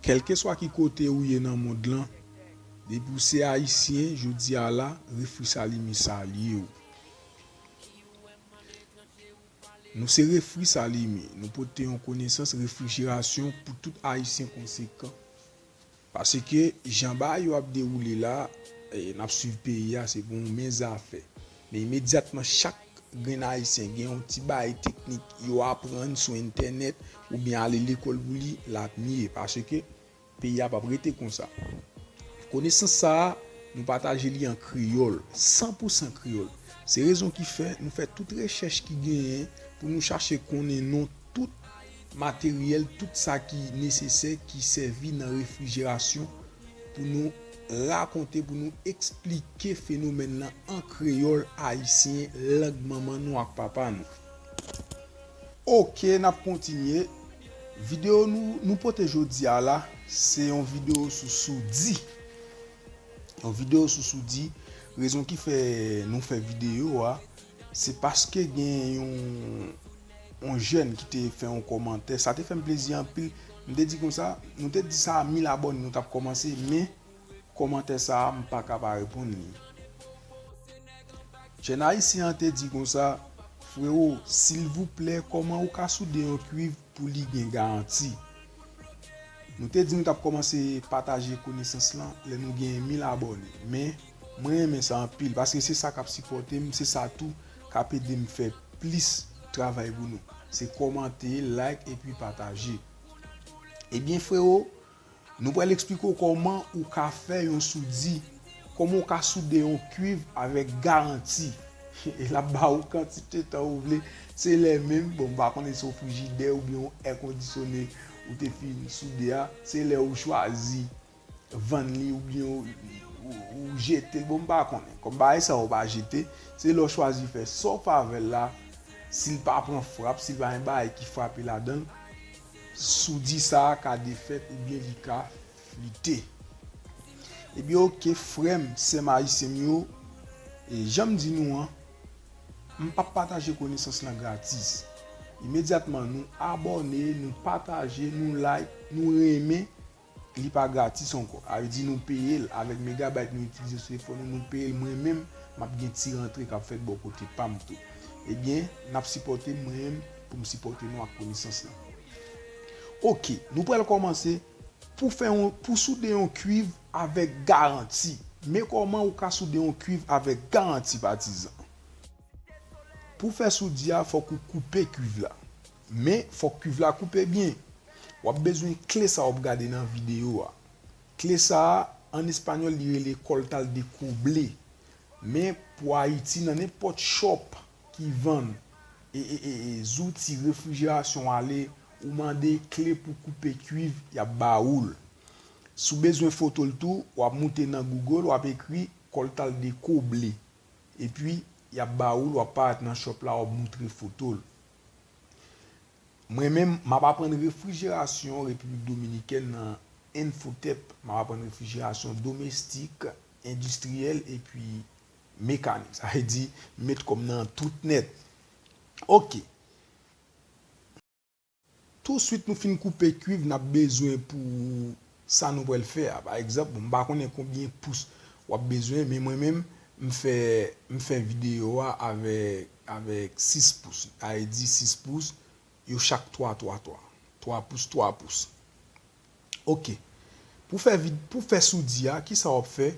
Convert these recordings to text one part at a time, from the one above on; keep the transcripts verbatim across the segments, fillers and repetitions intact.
Kèlkeswa ki kote ou ye nan mond lan, depi w se Ayisyen, jodi a la, Refri Salimi salye w. Nou se Refri Salimi, nou pote yon konesans refrijerasyon pou tout Ayisyen konsekan. Paske jan bagay yo ap dewoule la, e, n ap swiv peyi a, se pou yon men zafè. Men imedyatman, chak grenn Ayisyen gen yon ti bagay teknik yo aprann sou entènèt oubyen ale lekòl pou li, l ap miye. Paske peyi a p ap rete konsa. Konesans sa a, nou pataje li an kreyòl, san pou san kreyòl. Se rezon ki fè nou fè tout rechèch ki genyen pou nou chache konnen non tout materyèl, tout sa ki nesesè, ki sèvi nan refrijerasyon, pou nou rakonte, pou nou eksplike fenomèn nan an kreyòl ayisyen, lang manman nou ak papa nou. Oke, n ap kontinye. Videyo nou, nou pote jodi a la, se yon videyo sou soudi. Yon videyo sou soudi. Rezon ki fè nou fè videyo a, se paske gen yon, yon jèn ki te fè yon kòmantè. Sa te fè m plezi anpil. M te di konsa, nou te di sa a mil abòne, nou t ap kòmanse, men kòmantè sa a, m pa ka pa reponn li. Jèn ayisyen an te di konsa, "Frewo, silvouplè, kòman ou ka soude yon kwiv pou li gen garanti?" Nou te di nou t ap kòmanse pataje konesans lan lè nou gen mil abòne. Men, mwen renmen sa anpil, paske se sa k ap sipòte m, se sa tou k ap ede m fè plis travay pou nou. Se kòmante, like, epi pataje. Ebyen, frewo, nou pral eksplike w kòman ou ka fè yon soudi, kòman ou ka soude yon kwiv avèk garanti. E l ap ba ou kantite tan ou vle. Se lè menm, bon, m pa konnen si se yon frijidè oubyen yon èkondisyone ou te fin soude a, se lè ou chwazi vann li oubyen ou, ou, ou jete l, bon, m pa konnen. Kòm bagay sa yo pa jete, se lè w chwazi fè sa w pa avè l la, si l pa pran frap, si l pa gen bagay ki frape ladan l, soudi sa a ka defèt oubyen li ka flite. Ebyen, oke, frè m, sè m ayisyen m yo, e jan m di nou an, m p ap pataje konesans lan gratis. Imedyatman, nou abòne, nou pataje, nou like, nou renmen, li pa gratis ankò. Sa vle di nou peye l avèk megabayt nou itilize sou telefòn nou, nou peye l. Mwen menm, m ap gen ti rantre k ap fèt bò kote pa m tou. Ebyen, n ap sipòte m mwen menm pou m sipòte nou ak konesans lan. Oke, nou pral kòmanse pou fè yon, pou soude yon kwiv avèk garanti. Men kòman ou ka soude yon kwiv avèk garanti, patizan. Pou fè soudi a, fòk ou koupe kwiv la. Men, fòk kwiv la koupe byen. W ap bezwen kle sa w ap gade nan videyo a. Kle sa a, an espanyòl, li rele cortal de coble. Men, pou Ayiti, nan nenpòt shop ki vann e, e, e, e, zouti refrijerasyon ale, ou mande kle pou koupe kwiv, y ap ba ou l. Si w bezwen foto l tou, w ap moute nan Google, w ap ekri cortal de coble. Epi, y ap ba ou l, w ap parèt nan shop la, w ap moutre foto l. Mwen menm, m ap aprann refrijerasyon Repiblik Dominikèn nan Infotep. M ap aprann refrijerasyon domestik, endistriyèl epi mekanik. Sa vle di, m met kò m nan tout nèt. Oke. Touswit nou fin koupe kwiv n ap bezwen pou sa nou pral fè a. Pa egzanp, bon, m pa konnen konbyen pous w ap bezwen, men mwen menm, m fè, m fè videyo a avèk, avèk sis pous. Sa vle di sis pous, yo chak twa, twa, twa. Twa pous, twa pous. Oke. Pou fè vid-, pou fè soudi a, kisa w ap fè?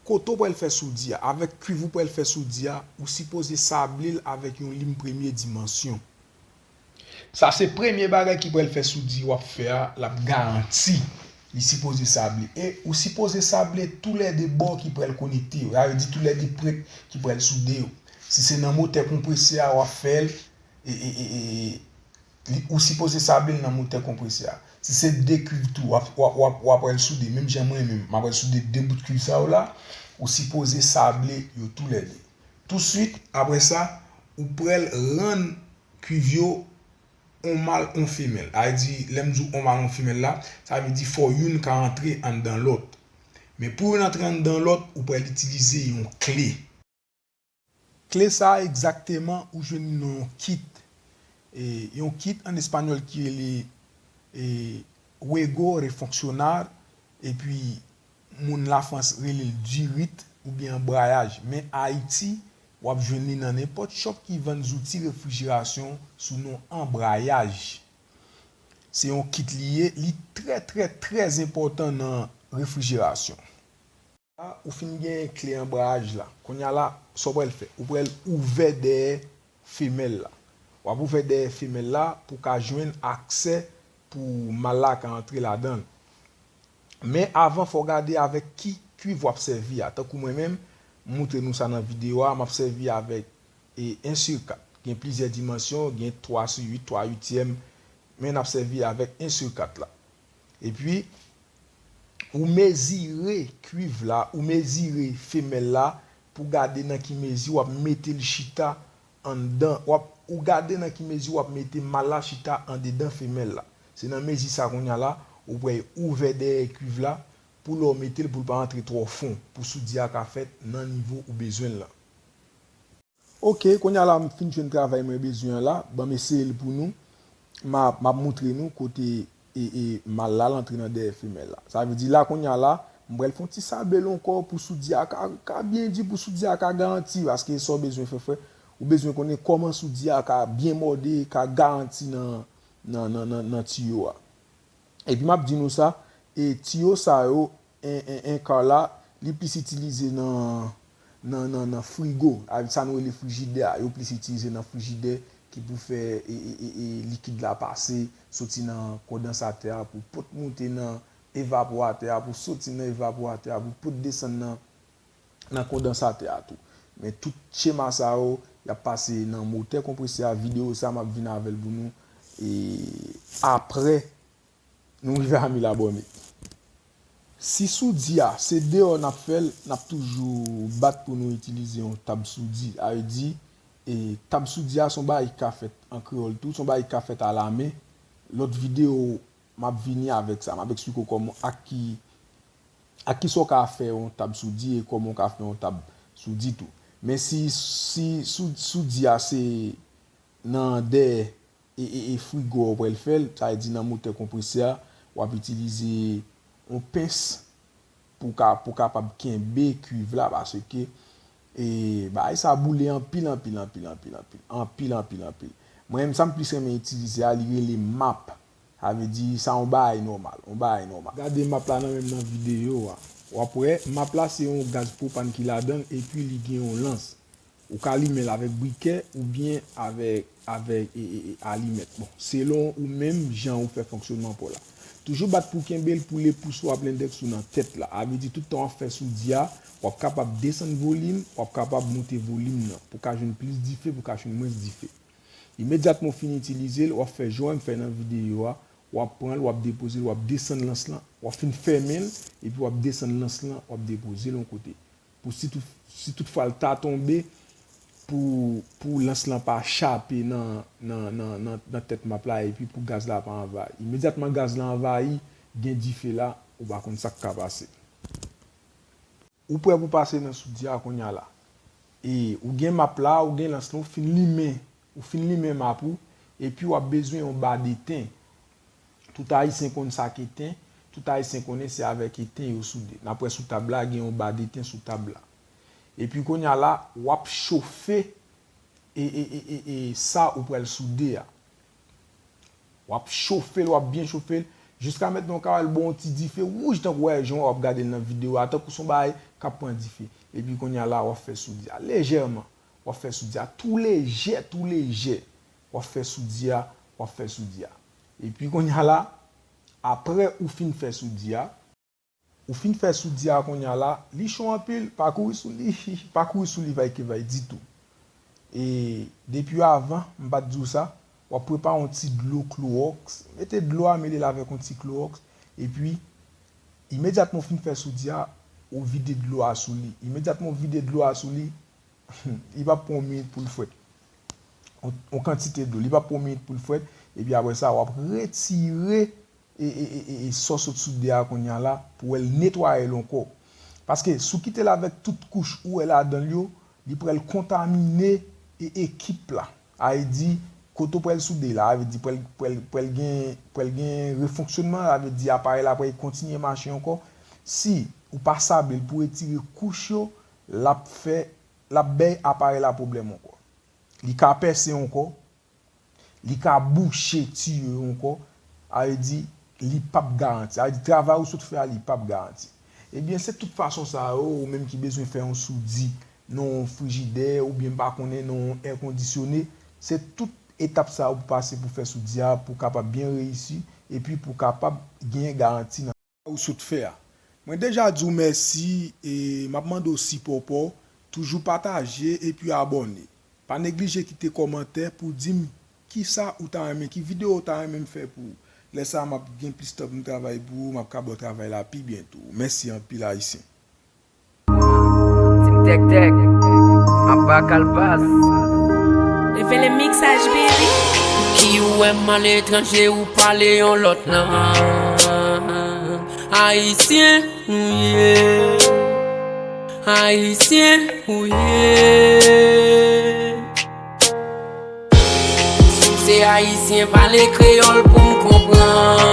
Kote w pral fè soudi a, avèk kwiv ou pral fè soudi a, ou sipoze sable l avèk yon lim premye dimansyon. Sa se premye bagay ki pral fè soudi w ap fè a, l ap garanti. Li sipoze sable. E ou sipoze sable toulède bò ki pral konekte yo. Sa vle di toulède prèt ki pral soude yo. Si se nan motè konpresè a w ap fè l, e, e, e, e, li, ou sipoze sable l nan motè konpresè a. Si se de kwiv tou, w ap, w ap, w ap, w ap pral soude, menm jan mwen menm, m ap pral soude de bout kwiv sa yo la, ou sipoze sable yo toulède. Touswit, apre sa, ou pral rann kwiv yo on mal, on femèl. Sa vle di, lè m di w on mal, on femèl la, sa vle di fò youn ka antre anndan lòt. Men pou youn antre anndan lòt, ou pral itilize yon kle. Kle sa a egzakteman ou jwenn li nan yon kit. E, yon kit an espanyòl ki rele, e, Wego refonksyonnar, epi moun Lafrans rele l dirit oubyen anbrayaj. Men Ayiti, w ap jwenn li nan nenpòt shop ki vann zouti refrijerasyon sou non anbrayaj. Se yon kit li ye, li trè, trè, trè enpòtan nan refrijerasyon. La, ou fin gen kle anbrayaj la. Kounye a la, sa w pral fè? Ou pral ouvè dèyè femèl la. W ap ouvè dèyè femèl la pou w ka jwenn aksè pou mal la ka antre ladan l. Men avan, fò w gade avèk ki kuiv w ap sèvi a. Tankou mwen menm, m moutre nou sa nan videyo a, m ap sèvi avèk e, en sur kat. Gen plizyè dimansyon, gen twa sur uit, twa uityèm, men n ap sèvi avèk en sur kat la. Epi, ou mezire kuiv la, ou mezire femèl la pou gade nan ki mezi w ap mete l chita anndan, w ap, ou gade nan ki mezi w ap mete mal la chita andedan femèl la. Se nan mezi sa kounye a la, ou pral ouvè dèyè kuiv la pou lè w mete l, pou l pa antre twò fon, pou soudi a ka fèt nan nivo ou bezwen l lan. Oke, kounye a la m fin jwenn travay mwen bezwen an la, ban m eseye l pou nou. M a, m ap moutre nou kote e, e, mal la, l antre nan dèyè femèl la. Sa vle di la kounye a la, m pral fè yon ti sabe l ankò pou soudi a ka, ka byen di, pou soudi a ka garanti, paske sa w bezwen fè, fè, ou bezwen konnen kòman soudi a ka byen mòde, ka garanti nan, nan, nan, nan, nan tiyo a. Epi m ap di nou sa, e tiyo sa yo, en, en, en kar la, li plis itilize nan, nan, nan, nan frigo, avèk sa nou rele frijidè a. Yo plis itilize nan frijidè ki pou fè e, e, e, e, likid la pase, soti nan kondansatè a, pou pot moute nan evaporatè a, pou soti nan evaporatè a, pou pot desann nan, nan kondansatè a tou. Men tout chema sa yo, y ap pase nan motè konpresè a. Videyo sa, m ap vin avè l pou nou. E apre, nou rive a mil abòne. Si soudi a, se deyò n ap fè l, n ap toujou bat pou nou itilize yon tab soudi. Sa vle di, e, tab soudi a, se yon bagay ki ka fèt an kreyòl tou, se yon bagay ki ka fèt alamen. Lòt videyo, m ap vini avèk sa. M ap eksplike w kòman, ak ki, ak kisa w ka fè yon tab soudi e kòman w ka fè yon tab soudi tou. Men si, si sou, soudi a se nan dèyè e, e, e frigo a w pral fè l, sa vle di nan motè konpresè a, w ap itilize yon pens pou ka, pou kapab kenbe kuiv la, paske, e, bagay sa boule anpil, anpil, anpil, anpil, anpil, anpil, anpil, anpil. Mwen menm, sa m plis renmen itilize a, li rele map. Sa vle di, sa yon bagay nòmal, yon bagay nòmal. Gade map la nan menm nan videyo a. W ap wè, map la se yon gaz pwopàn ki ladan l, epi li gen yon lans. Ou ka limen l avèk brikè oubyen avèk, avèk, e, e, e, alimèt. Bon, selon ou menm, jan ou fè fonksyònman pa w la. Toujou bat pou w kenbe l pou le pous ou ak lendèks ou nan tèt la. Sa vle di, tout tan w ap fè soudi a, w ap kapab desann volim, w ap kapab moute volim nan, pou w ka jwenn plis dife, pou w ka jwenn mwens dife. Imedyatman w fin itilize l, w ap fè jan w fè nan videyo a, w ap pran l, w ap depoze l, w ap desann lans lan, w ap fin fèmen l, epi w ap desann lans lan, w ap depoze l yon kote. Pou si tout, si tout fwa l ta tonbe, pou, pou lans lan pa chape nan, nan, nan, nan, nan tèt map la, epi pou gaz la pa anvayi. Imedyatman gaz la anvayi, gen dife la, ou pa konn sa k ka pase. Ou prè pou pase nan soudi a kounye a la. E ou gen map la, ou gen lans lan, ou fin limen, ou fin limen map ou, epi w ap bezwen yon ba de ten. Tout Ayisyen konn sa k eten, tout Ayisyen konnen se avèk eten yo soude. N ap wè sou tab la, gen yon ba de ten sou tab la. Epi kounye a la, w ap chofe e, e, e, e, e sa ou pral soude a. W ap chofe l, w ap byen chofe l, jiska mentnan w ka wè l ba w yon ti dife wouj, tankou w wè jan w ap gade l nan videyo a, tankou se yon bagay k ap pran dife. Epi kounye a la, w ap fè soudi a lejèman. W ap fè soudi a tou lejè, tou lejè. W ap fè soudi a, w ap fè soudi a. Epi kounye a la, apre ou fin fè soudi a, ou fin fè soudi a kounye a la, li cho anpil, pa kouri sou li, pa kouri sou li vay ke vay ditou. E depi avan, m pa t di w sa, w ap prepare yon ti dlo klowòks, mete dlo a, mele l avèk yon ti klowòks, epi imedyatman w fin fè soudi a, ou vide dlo a sou li. Imedyatman w vide dlo a sou li, li p ap pran yon minit pou l fwèt. Yon, yon kantite dlo, li p ap pran yon minit pou l fwèt, epi apre sa, w ap retire e, e, e, e, e sa w sot soude a kounye a la, pou w wè l netwaye l ankò. Paske si w kite l avèk tout kouch ou wè ladan l yo, li pral kontamine e, ekip la. Sa vle di, Kote w pral soude la, sa vle di pral, pral, pral gen, pral gen refonksyonman, sa vle di aparèy la pral kontinye mache ankò. Si ou pa sable l pou retire kouch yo, l ap fè, l ap bay aparèy la pwoblèm ankò. Li ka pèse ankò, li ka bouche tiyo yo ankò, sa vle di li p ap garanti. Sa vle di travay ou sot fè a, li p ap garanti. Ebyen, se tout fason sa yo, ou menm ki bezwen fè yon soudi nan yon frijidè, oubyen m pa konnen nan yon èkondisyone, se tout etap sa yo pou pase pou fè soudi a, pou kapab byen reyisi, epi pou kapab genyen garanti nan ou sot fè a. Mwen deja di w mèsi e m ap mande w sipò pa w, toujou pataje epi abòne. Pa neglije kite kòmantè pou di m kisa ou ta renmen, ki videyo ou ta renmen m fè pou ou. Lè sa a, m ap gen plis tan pou m travay pou ou, m ap ka ba w travay la pi byen tou. Mèsi anpil, Ayisyen. Team Tech Tech, ap ba kalbas. Revele mixage, baby. Ki ou wè m aletranje ou pale yon lòt lang. Ayisyen ou ye. Ayisyen ou ye. Si w se ayisyen, pale kreyòl pou m konprann.